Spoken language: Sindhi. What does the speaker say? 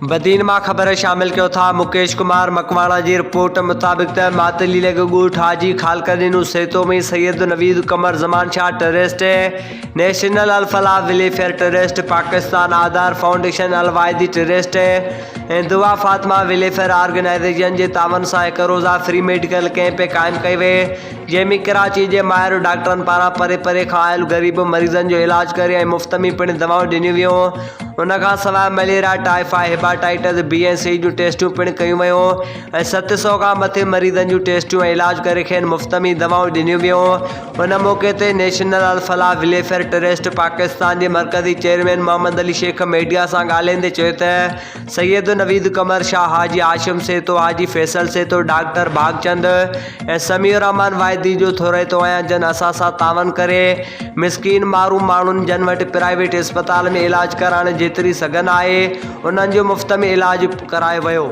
بدين مان خبر شامل ڪيو ٿا مڪيش ڪمار مڪواڻا جي رپورٽ مطابق ته ماتلي لڳ ڳوٺ حاجي Khaliqdino Sahito ۾ Syed Naveed Qamar Zaman Shah trust national Alfalah welfare trust Pakistan Aadhar foundation Alwahidi trust ۽ Dua Fatima welfare organisation جي تعاون سان هڪ روزه فري ميڊيڪل ڪئمپ قائم ڪئي وئي جنهن ۾ ڪراچي جي ماهر ڊاڪٽرن پاران پري پري کان آيل غريب مريضن جو علاج ڪري ۽ مفت ۾ پڻ دوائون ڏنيون ويون. ان کان سواء مليريا، ٽائيفائيڊ، هيپاٽائيٽس بي ۽ سي جون ٽيسٽون پڻ ڪيون ويون ۽ 700 کان مٿي مريضن جون ٽيسٽون ۽ علاج ڪري کين مفت ۾ دوائون ڏنيون ويون. ان موقعي تي نيشنل الفلاح ويلفيئر ٽرسٽ پاڪستان جي مرڪزي چيئرمين محمد علي شيخ ميڊيا سان ڳالهائيندي چيو ته سيد نويد قمر شاهه، حاجي هاشم سهتو، حاجي فيصل سهتو، ڊاڪٽر ڀاڳچند ۽ سميع الرحمان واحدي جو ٿورائتو آهيان جن اسان سان تعاون ڪري مسڪين محروم ماڻهن جن وٽ پرائيويٽ اسپتال ۾ علاج ڪرائڻ جيتري سگهه ناهي انهن جو مفت ۾ علاج ڪرايو ويو.